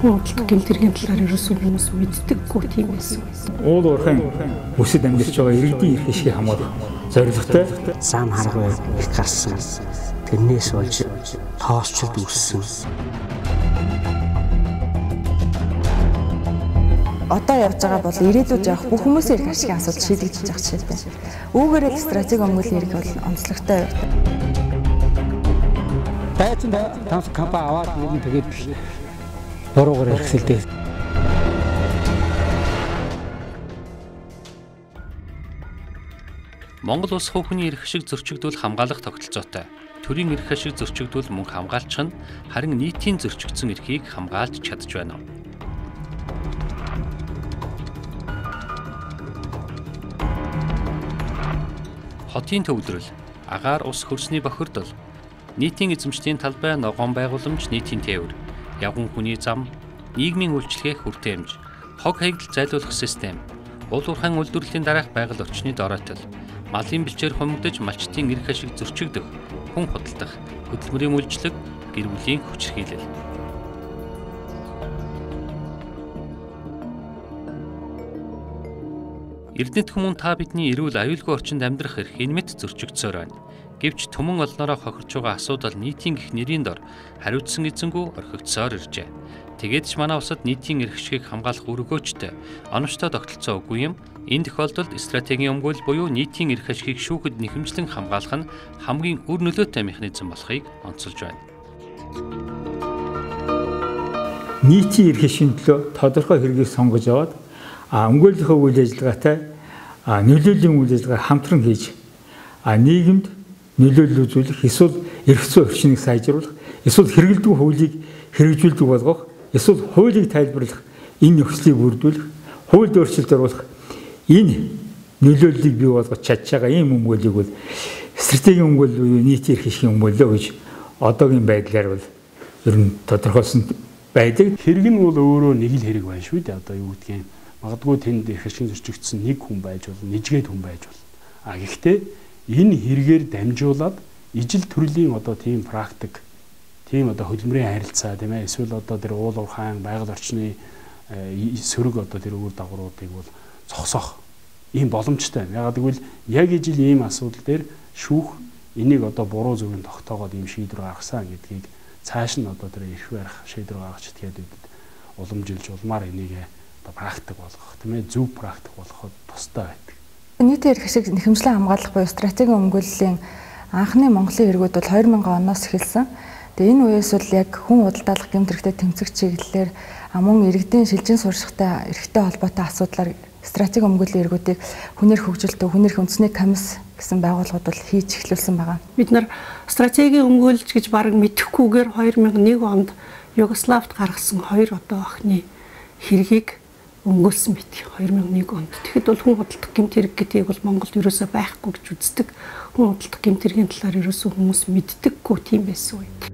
Хүн худалдах гэмт хэргийн талаар ерөөсөө хүмүүс мэддэггүй тийм байсан. Уул уурхайн бүсэд амьдарч байгаа иргэдийн эрх ашигыг хамгаалах зорилготой зам харгай их гарсан. Тэрнээс болж тоосчилд үүссэн. Одоо явж байгаа бол ирээдүйд явах бүх хүмүүсийн эрх ашигын асуудал шийдэгдэж байгаа жишээтэй. Үүгээрээ л стратеги өмгөөллийн эрх бол онцлогтой байна. Дайцсан тансаг компани аваад ер нь тэгээд буруугаар хэрэгсэлдээ. Монгол улс хувь хүний эрх ашиг зөрчигдвөл хамгаалах тогтолцоотой. Төрийн эрх ашиг зөрчигдвөл мөн хамгаалчих нь харин нийтийн зөрчигдсөн эрхийг хамгаалж чадж байна уу? Хотын төвлөрөл, агаар ус хөрсний бохирдол, нийтийн эзэмшлийн талбай, ногоон байгууламж, нийтийн тээвэр, явган хүний зам, нийгмийн үйлчилгээ, хүртээмж, хог хаягдал зайлуулах систем, уул уурхайн үйлдвэрлэлийн дараах байгаль орчны доройтол, малын бэлчээр хумигдаж малчдын эрх ашиг зөрчигдөх, хүн худалдах, хөдөлмөрийн үйлчлэг, гэр бүлийн хүчирхийлэл. Эрдэнэт хүмүүн та бидний эрүүл аюулгүй орчинд амьдрах эрх энэ мэт зөрчигдсөөр байна. Гэвч түмэн олноороо хохирч байгаа асуудал нийтийн гих нэрийн дор хариуцсан эзэнгүү орхигдсоор иржээ. Тэгээд ч манай улсад нийтийн эрх ашигыг хамгаалах өргөөчтэй оновчтой тогтолцоо үгүй юм. Энэ тохиолдолд стратегийн өмгөөл буюу нийтийн эрх ашигыг шүүхэд нэхэмжлэн хамгаалах нь хамгийн үр нөлөөтэй механизм болохыг онцолж байна. Нийтийн эрх ашигын төлөө тодорхой хэргийг сонгож аваад өмгөөллийнхөө үйл ажиллагаатай нөлөөллийн үйл ажиллагаа хамтран хийж нийгэмд нөлөөлөл үзүүлэх, эсвэл эрх зүйн орчныг сайжруулах, эсвэл хэрэглэдэг хуулийг хэрэгжүүлдэг болгох, эсвэл хуулийг тайлбарлах, энэ нөхцөлийг бүрдүүлэх, хуульд өөрчлөлт оруулах энэ нөлөөллийг бий болгож чадж байгаа ийм өмгөөллийг бол стратегийн өмгөөлөл буюу нийтийн эрх ашигын өмгөөлөл гэж одоогийн байдлаар бол ер нь тодорхойлсон байдаг. Хэрэг нь бол өөрөө нэг л хэрэг байна шүү дээ. Одоо юу гэдгийг магадгүй тэнд эрх ашиг зөрчигдсөн нэг хүн байж болно, нэжгээд хүн байж болно. А гэхдээ энэ хэрэгээр дамжуулаад ижил төрлийн одоо тийм практик, тийм одоо хөдөлмөрийн харилцаа тийм эсвэл одоо тэр уул уурхайн байгаль орчны сөрөг одоо тэр үр дагавруудыг бол зогсоох ийм боломжтой юм. Ягаад гэвэл яг ижил ийм асуудал дээр шүүх энийг одоо буруу зүгэн тогтоогоод ийм шийдвэр гаргасан гэдгийг цааш нь одоо тэр эрх барих шийдвэр гаргаж этгээдүүдэд уламжилж улмаар энийг одоо практик болгох тийм зөв практик болгоход тустай байдаг. Нийтийн эрх ашиг нэхэмжлэн хамгаалах буюу стратегийн өмгөөллийн анхны Монголын хэрэгүүд бол 2000 оноос эхэлсэн. Тэгээ энэ үеэс бол яг хүн худалдаалах гэмт хэрэгтэй тэмцэх чиглэлээр мөн иргэдийн шилжин суршихтай эрхтэй холбоотой асуудлаар стратегийн өмгөөллийн эргүүдийг хүн эрх хөгжилтөө, хүн эрх үндэсний комисс гэсэн байгууллагууд бол хийж эхлүүлсэн байгаа. Бид нар стратегийн өмгөөлж гэж бараг мэдэхгүйгээр 2001 онд Югославд гаргасан хоёр одоо охины хэргийг өмгөөлсөн мэт 2001 онд. Тэгэхэд бол хүн худалдах гэмт хэрэг гэдгийг бол Монголд ерөөсөө байхгүй гэж үздэг. Хүн худалдах гэмт хэргийн талаар ерөөсөө хүмүүс мэддэггүй тийм байсан үед.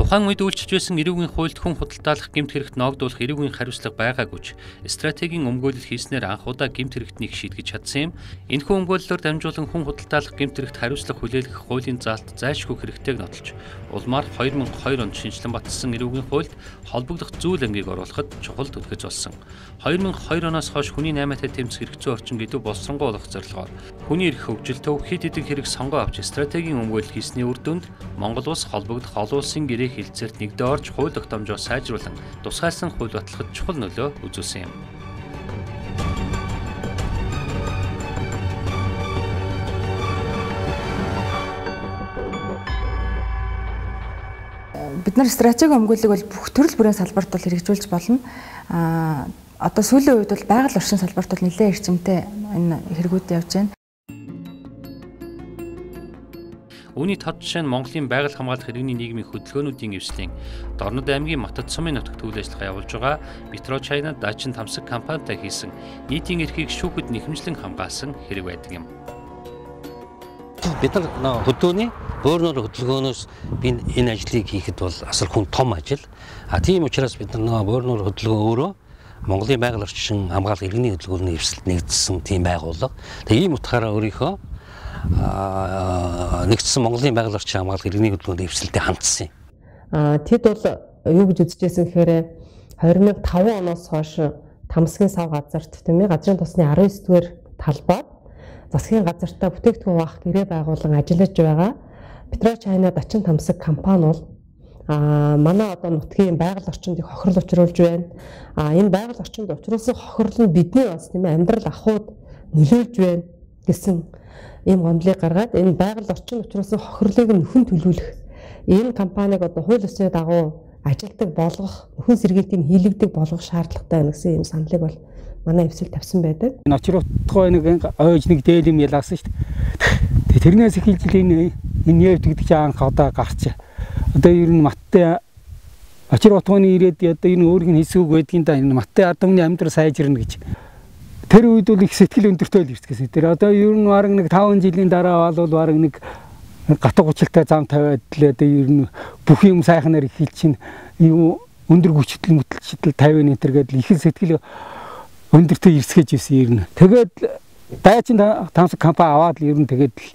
Тухайн үед үйлчилж байсан эрүүгийн хуульд хүн худалдаалах гэмт хэрэгт ноогдуулах эрүүгийн хариуцлага байгаагүй ч стратегийн өмгөөлөл хийснээр анх удаа гэмт хэрэгтнийг шийтгэж чадсан юм. Энэхүү өмгөөллөөр дамжуулан хүн худалдаалах гэмт хэрэгт хариуцлага хүлээлгэх хуулийн заалт зайлшгүй хэрэгтэйг нотолж, улмаар 2002 онд шинэчлэн баталсан эрүүгийн хуульд холбогдох зүйл ангийг оруулахад чухал түлхэц болсон. 2002 оноос хойш хүний наймаатай тэмцэх эрх зүйн орчин илүү боловсронгуй болох зорилгоор хүний эрх хөгжилтөв хэд хэдэн хэрэг сонгоо авч стратегийн өмгөөлөл хийсний үр дүнд Монгол улс холбогдох олон улсын гэрээ хилцээрт нэгдээ орж хууль тогтоомжоо сайжруулан тусгайлсан хууль батлахад чухал нөлөө үзүүлсэн юм. Бид нар стратегийн өмгөөллийг бол бүх төрөл бүрийн салбарт бол хэрэгжүүлж болно. Одоо сүүлийн үед бол байгаль орчин салбарт бол нэлээд эрчимтэй энэ хэрэгүүд явж байна. Үүний тод жишээ нь Монголын байгаль хамгаалах иргэний нийгмийн хөдөлгөөнүүдийн эвслийн Дорнод аймгийн Матад сумын нутагт үйл ажиллагаа явуулж байгаа Петро Чайна Дачин тамсаг компанитай хийсэн нийтийн эрхийг шүүхэд нэхэмжлэн хамгаалсан хэрэг байдаг юм. Бид нар хөдөөний бөөрнөр хөдөлгөөнөөс би энэ ажлыг хийхэд бол асар хүн том ажил. А тийм учраас бид нар бөөрнөр хөдөлгөөн өөрөө Монголын байгаль орчин хамгаалах иргэний хөдөлгөөний эвсэлд нэгдсэн тийм байгууллага. Тэгээ ийм утгаараа өөрийнхөө нэгдсэн Монголын байгаль орчин хамгаалах иргэний хөдөлгөөнд эвсэлтэд хандсан юм. Тэд бол юу гэж үзэжсэн гэхээр 2005 оноос хойш Тамсгийн сав газарт тийм ээ газрын тосны 19-р талбай засгийн газартаа бүтээгдэхүүн хуваах гэрээ байгуулан ажиллаж байгаа Петрочайна Дачин Тамсаг компани бол манай одоо нутгийн байгаль орчинд их хохирол учруулж байна. Энэ байгаль орчинд учруулсан хохирол нь бидний бас тийм ээ амьдрал ахуйд нөлөөлж байна гэсэн ийм гомдлыг гаргаад энэ байгаль орчин учруулсан хохирлыг нөхөн төлөвлөх энэ компаниг одоо хууль ёсны дагуу ажилтдаг болгох, нөхөн сэргийлтийг хийлэгдэг болгох шаардлагатай байна гэсэн ийм саналыг бол манай эвсэл тавьсан байдаг. Энэ очир утгай нэг ойж нэг дээлэм ялаасан шүү дээ. Тэрнээс эхэлж энэ нефть гэдэг чинь анх одоо гарч. Одоо ер нь маттай очир утганы ирээд одоо энэ өөрийг нь хийсгүүг байдгийн да энэ маттай адамны амьдрал сайжирна гэж. Тэр үед бол их сэтгэл өндөртэй л ирцгээсэн. Тэр одоо ер нь бараг нэг 5 жилийн дараа бол бараг нэг гатга гучлалтай зам тавиад л одоо ер нь бүх юм сайхнаар эхэлж чинь юм өндөр хүчтэл мөтлөчтөл 50 метр гэдэл их сэтгэл өндөртэй ирсгэж ирсэн ер нь. Тэгээд дайчин Тамсаг компани аваад л ер нь тэгээд л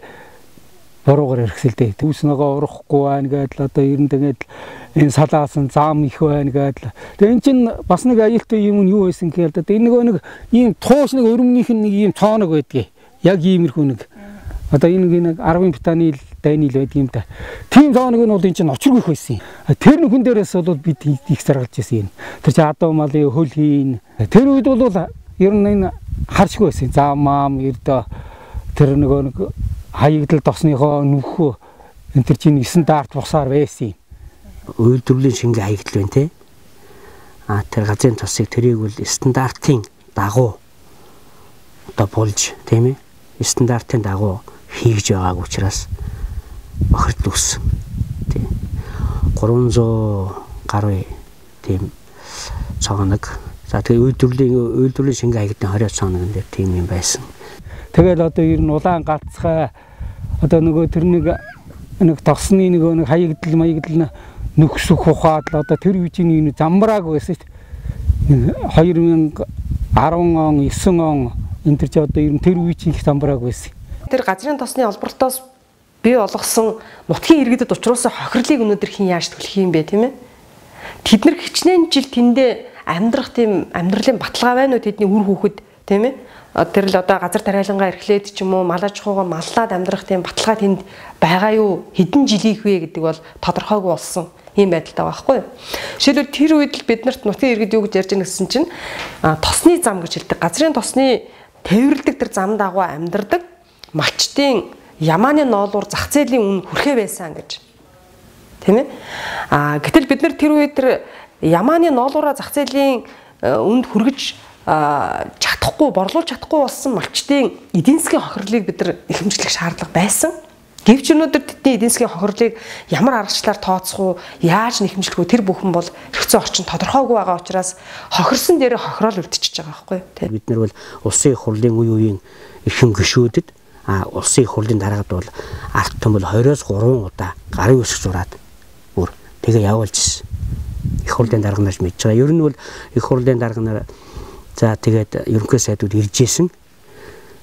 буруугаар хэрэгсэлдээ. Түүс нөгөө урахгүй байна гэдэл одоо ер нь тэгээд энэ салаасан зам их байна гэдэл. Тэгээд эн чинь бас нэг аюултай юм нь юу байсан гэхэл одоо энэ нөгөө нэг ийм тууш нэг өрөмнийх нь нэг ийм цооног байдгийг. Яг иймэрхүү нэг одоо энэ нэг 10 битаны дайны л байдаг юм да. Тийм цооног нь бол энэ чинь очиргүй их байсан юм. Тэр нөхөн дээрээс бол бид их заргалж байсан юм. Тэр чинь адуу малын хөл хийн. Тэр үед бол ер нь энэ харшгүй байсан. Зам маам ердөө тэр нөгөө нэг хаягдал тосныхоо нүхөө энэ төр чинь 9 дарт бусаар байсан юм. Үйлдвэрлэлийн шингэн хаягдал байна те. Тэр газрын тосыг тэрийг бол стандартын дагуу одоо булж тийм ээ. Стандартын дагуу хийж байгааг учраас бохирдол үүссэн. Тийм. 300 гаруй тийм цооног. За тэгээ үйлдвэрлэлийн шингэн хаягдлын 20 цооног дээр тийм юм байсан. Тэгэл одоо ер нь улаан гацхай одоо нөгөө тэр нэг тосны нөгөө нэг хаягдал маягдал нөхсөх ухаад л одоо тэр үеийн энэ замбрааг байсан шүү дээ. 2010 он 9 он энэ төр чи одоо ер нь тэр үеийн их замбрааг байсан. Тэр газрын тосны олбортоос бий болгосон нутгийн иргэдэд учруулсан хохирлыг өнөөдөр хэн яаж төлөх юм бэ тийм ээ? Тэд нар хичнээн жил тэндээ амьдрах тийм амьдралын баталгаа байна уу тэдний үр хүүхэд тийм ээ? Тэр л одоо газар тариалангаа эрхлээд ч юм уу малажхуугаа маллаад амьдрах тийм баталгаа тэнд байгаа юу хэдэн жилийнх вэ гэдэг бол тодорхойгүй болсон ийм байдалтай байгаа байхгүй юу. Жишээлбэл тэр үед л бид нарт нутгийн иргэд юу гэж ярьж байгаа гэсэн чинь тосны зам гэж хэлдэг. Газрын тосны тээвэрлдэг тэр зам дагуу амьдардаг малчдын ямааны ноолуур зах зээлийн үн хүрхээ байсан гэж. Тийм ээ. Гэтэл бид нар тэр үед тэр ямааны ноолуураа зах зээлийн үнд хүргэж чадахгүй, борлуулж чадахгүй болсон малчдын эдийн засгийн хохирлыг бид нар ихэмжлэх шаардлага байсан. Гэвч өнөөдөр тэдний эдийн засгийн хохирлыг ямар аргачлалаар тооцох уу, яаж нэхэмжлэх үү тэр бүхэн бол эрх зүйн орчин тодорхойгүй байгаа учраас хохирсон дээрээ хохирол үлдчихэж байгаа байхгүй юу? Бид нар бол улсын их хурлын үе үеийн эрхэм гишүүдэд улсын их хурлын дараагад бол ард түмэн бол 23 удаа гарын үсэг зураад бүр тэгээ явуулж ирсэн. Их хурлын дарга нарч мэдж байгаа. Ер нь бол их хурлын дарга нар за тэгээд ерөнхий сайдууд ирж исэн.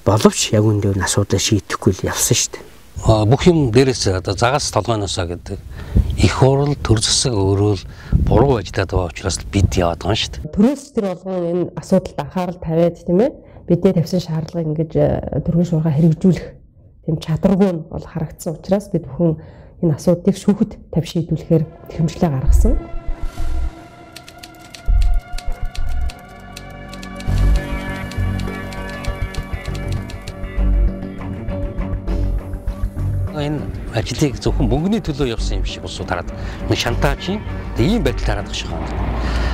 Боловч яг үндэ энэ асуудлаа шийдэхгүй л явсан шүү дээ. Бүх юм дээрээс одоо загас толгойноосоо гэдэг их хурл төр засаг өөрөө л буруу ажиллаад байгаа учраас бид яваад байгаа шүү дээ. Төрөөс тэр болгон энэ асуудалд анхаарал тавиад тийм ээ бидний тавьсан шаардлагыг ингэж төргөн шуурхаа хэрэгжүүлэх тийм чадваргүй нь бол харагдсан учраас бид бүхэн энэ асуудлыг шүүхэд тавь шийдвүлэхээр хэмжлээ гаргасан. Энэ ажлыг зөвхөн мөнгөний төлөө явсан юм шиг улсууд хараад нэг шантаажийн ийм байдал хараад байгаа шиг байна.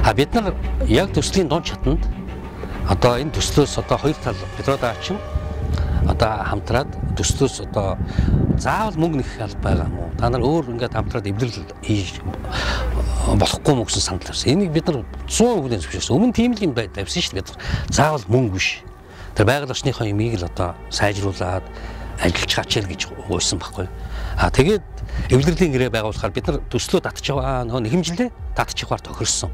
А бид нар яг төслийн дунд шатанд одоо энэ төслөөс одоо хоёр тал Петродаачин одоо хамтраад төслөөс одоо заавал мөнгө нэх алба байгаа юм уу? Та нар өөр ингээд хамтраад эвлэрэл хийж болохгүй мөн гэсэн санал тавьсан. Энийг бид нар 100% хүлээн зөвшөөрсөн. Өмнө тийм л юм тавьсан шүү дээ. Бид заавал мөнгө биш. Тэр байгаль орчныхоо юмыг л одоо сайжруулад ажиллаж гачаал гэж гуйсан байхгүй. А тэгээд эвлэрлийн гэрээ байгуулахаар бид нар төслөө татчих байгаа нөгөө нэхэмжлээ татчихвар тохирсон.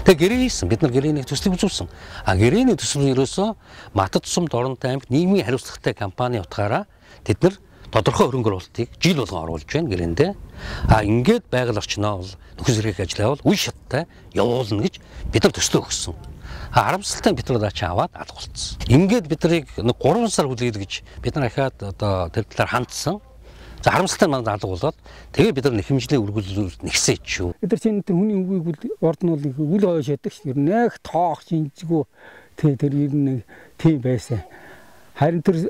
Тэгээ гэрээ хийсэн. Бид нар гэрээний төслийг үзүүлсэн. А гэрээний төсөл нь ерөөсөө Матад сум Дорнот аймагт нийгмийн хариуцлагатай компани утгаараа тэд нар Тодорхой хөрөнгө оруулалтыг жил болгон оруулж байна гэрээндээ. А ингээд байгаль орчноо бол нөхөн сэргээх ажлаа бол үе шаттай явуулна гэж бид нар төслөө өгсөн. Харамсалтай бид нар чи аваад алга болцсон. Ингээд бид нарыг 3 сар хүлээл гэж бид нар ахаад одоо тэр талаар хандсан. За харамсалтай манад алга болоод тэгээ бид нар нэхэмжлээ үргэлжлүүлж нэгсэж шүү. Бид нар чинь тэр хүний үгийг бол урд нь бол үл ойш ядаг ш. Ер нь нэг тоох шинжгүй тэр ер нь нэг тийм байсан. Харин тэр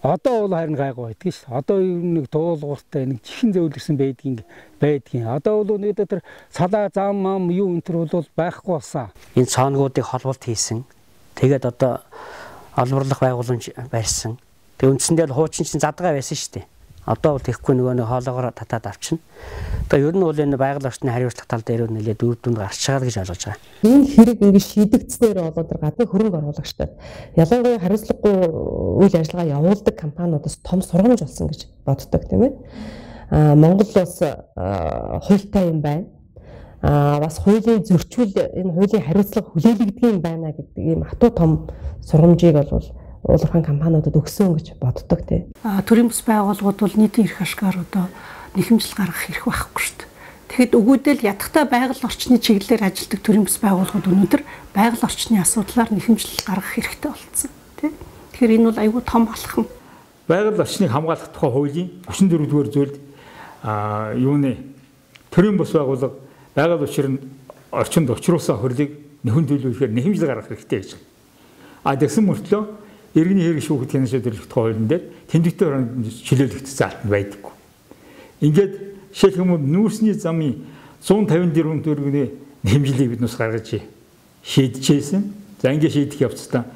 одоо бол харин гайгүй байдаг ш. Одоо ер нь нэг дуулууртай нэг чихэн зөөлрсөн байдгийн. Одоо бол нэг тэр салаа зам ам юу энэ төр бол байхгүй болсон. Энэ цооногуудыг холболт хийсэн. Тэгээд одоо олборлох байгууламж барьсан. Тэг үндсэндээ л хуучин чинь задгаа байсан шүү дээ. Одоо бол тэгэхгүй нөгөө нэг хоолоогоор татаад авчна. Одоо ер нь бол энэ байгаль орчны хариуцлага тал дээр нэлээд үр дүнд гарч байгаа гэж ойлгож байгаа. Энэ хэрэг ингэ шийдэгдснээр болоод тэр гадны хөрөнгө оруулагчдад ялангуяа хариуцлагагүй үйл ажиллагаа явуулдаг компаниудаас том сургамж болсон гэж боддог, тийм ээ. Монгол улс хуультай юм байна. Бас хуулийн зөрчил энэ хуулийн хариуцлага хүлээлгдэг юм байна гэдэг ийм хатуу том сургамжийг бол уулуурхайн компаниудад өгсөн гэж боддог тий. Төрийн бус байгууллагууд бол нийтийн эрх ашгаар одоо нэхэмжил гаргах эрх байхгүй шүү дээ. Тэгэхэд өгөөдөл ядахтай байгаль орчны чиглэлээр ажилладаг төрийн бус байгууллагууд өнөөдөр байгаль орчны асуудлаар нэхэмжил гаргах эрхтэй болсон тий. Тэгэхээр энэ бол айгүй том алхам. Байгаль орчныг хамгаалах тухай хуулийн 34-р зүйлд юуны төрийн бус байгууллага байгаль орчинд учруулсан хөрөлийг нөхөн төлөвлөхээр нэхэмжил гаргах хэрэгтэй гэж. Тэгсэн мөртлөө иргэний хэрэг шүүхэд хянашаа төлөх тухай хуулийн дээр тэмдэгтээ хороонд чөлөөлөгдсөн заалт нь байдаггүй. Ингээд жишээлх юм бол нүүрсний замын 154 төгрөгийн хэмжилийг бид нүс гаргаж шийджээсэн. За ингээд шийдэх явцдаа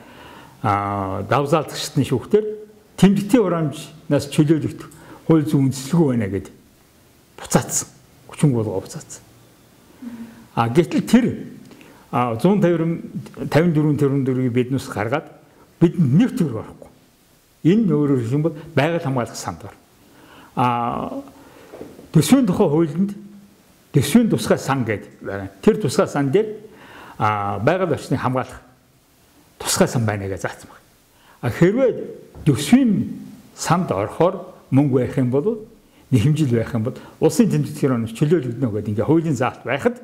давзаалдагчдын шүүхтэр тэмдэгтийн хураамжнаас чөлөөлөгдөх хууль зүйн үндэслэлгүй байна гэд буцаацсан. 30 болгоо буцаацсан. Гэтэл тэр 154 төгрөгийг бид нүс гаргаад бидэнд нэг төгрөг орохгүй. Энэ өөрөөр хэлэх юм бол байгаль хамгаалах санд ор. Төсвийн тухай хуулинд төсвийн тусгай сан гэдэг байна. Тэр тусгай сан дээр байгаль орчныг хамгаалах тусгай сан байна гэж заасан байна. Хэрвээ төсвийн санд орохоор мөнгө байх юм бол нэхэмжил байх юм бол улсын тэмдэгтийн хөрөнгө чөлөөлөгдөнө гэдэг ингээ хуулийн заалт байхад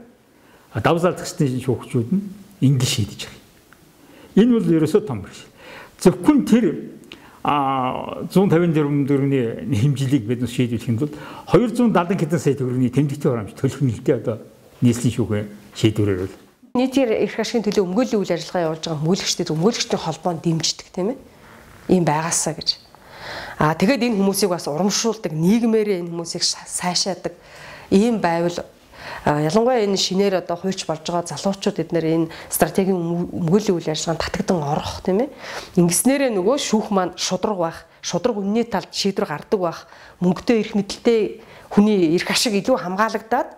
давзаалдагчдын шүүгчүүд нь ингэ шийдэж байгаа юм. Энэ бол ерөөсөө том бэрхшээл. Зөвхөн тэр 154 төгрөгийн хэмжилийг бид нар шийдвэрлэх юм бол 270 хэдэн сая төгрөгийн тэмдэгтийн хураамж төлөх нь л дээ одоо нийслэлийн шүүхийн шийдвэрээр бол. Нийтийн эрх ашигын төлөө өмгөөллийн үйл ажиллагаа явуулж байгаа өмгөөлөгчдөд өмгөөлөгчдийн холбоонд дэмждэг, тийм ээ. Ийм байгаасаа гэж. Тэгээд энэ хүмүүсийг бас урамшуулдаг, нийгмээрээ энэ хүмүүсийг сайшаадаг. Ийм байвал ялангуяа энэ шинээр одоо хуульч болж байгаа залуучууд эднэр энэ стратегийн өмгөөллийн үйл ажиллагаанд татагдан орох, тийм ээ. Ингэснээрээ нөгөө шүүх маань шудраг байх, шудраг үнний талд шийдвэр гардаг байх, мөнгөтэй эрх мэдэлтэй хүний эрх ашиг илүү хамгаалагдаад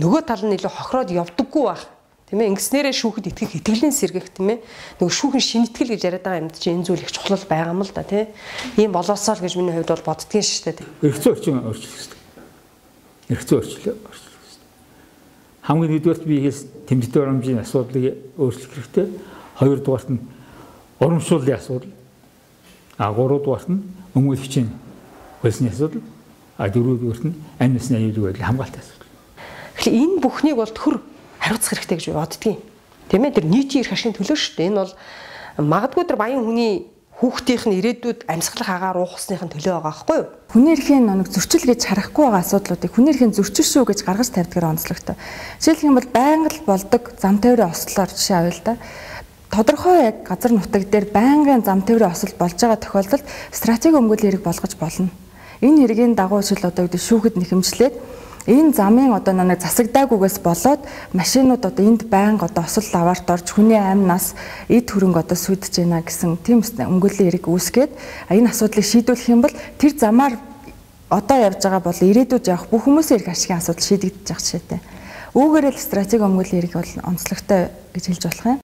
нөгөө тал нь илүү хохироод явдаггүй байх, тийм ээ. Ингэснээрээ шүүхэд итгэх итгэлийн сэргэх, тийм ээ. Нөгөө шүүхэн шинэтгэл гэж яриад байгаа юмд чинь энэ зүйл их чухал байгаа юм л да, тийм. Ийм болоосоо л гэж миний хувьд бол боддгийн шүү дээ. Эрх зүйн орчин өөрчлөх хэрэгтэй. Эрх зүйн орчин. Хамгийн нэгдүгээрт би хэлсэн тэмдэгтийн хураамжийн асуудлыг өөрчлөх хэрэгтэй. Хоёрдугаарт нь урамшууллын асуудал. Гуравдугаарт нь өмгөөлөгчийн хөлсний асуудал. Дөрөвдүгээрт нь амь насны аюулгүй байдлын хамгаалтын асуудал. Тэгэхээр энэ бүхнийг бол төр хариуцах хэрэгтэй гэж боддгийн. Тийм ээ, тэр нийтийн эрх ашигын төлөө шүү дээ. Энэ бол магадгүй тэр баян хүний хүүхдийнх нь ирээдүйд амьсгалах агаар уухсных нь төлөө байгаа байхгүй юу? Хүний эрхийн нэг зөрчил гэж харахгүй байгаа асуудлуудыг хүний эрхийн зөрчил шүү гэж гаргаж тавьдгаар онцлогтой. Жишээлх юм бол байнга л болдог зам тээврийн ослоор жишээ авъя л да. Тодорхой яг газар нутаг дээр байнгын зам тээврийн осол болж байгаа тохиолдолд стратеги өмгөөллийн хэрэг болгож болно. Энэ хэргийн дагуу шил одоо гэдэг шүүхэд нэхэмжлээд энэ замын одоо нэг засагдаагүйгээс болоод машинууд одоо энд байнга одоо осол аваарт орж хүний амь нас эд хөрөнгө одоо сүйдэж байна гэсэн тийм өмгөөллийн хэрэг үүсгээд энэ асуудлыг шийдвэрлэх юм бол тэр замаар одоо явж байгаа бол ирээдүйд явах бүх хүмүүсийн эрх ашигын асуудал шийдэгдэж явах жишээтэй. Үүгээрээ л стратеги өмгөөллийн хэрэг бол онцлогтой гэж хэлж болох юм.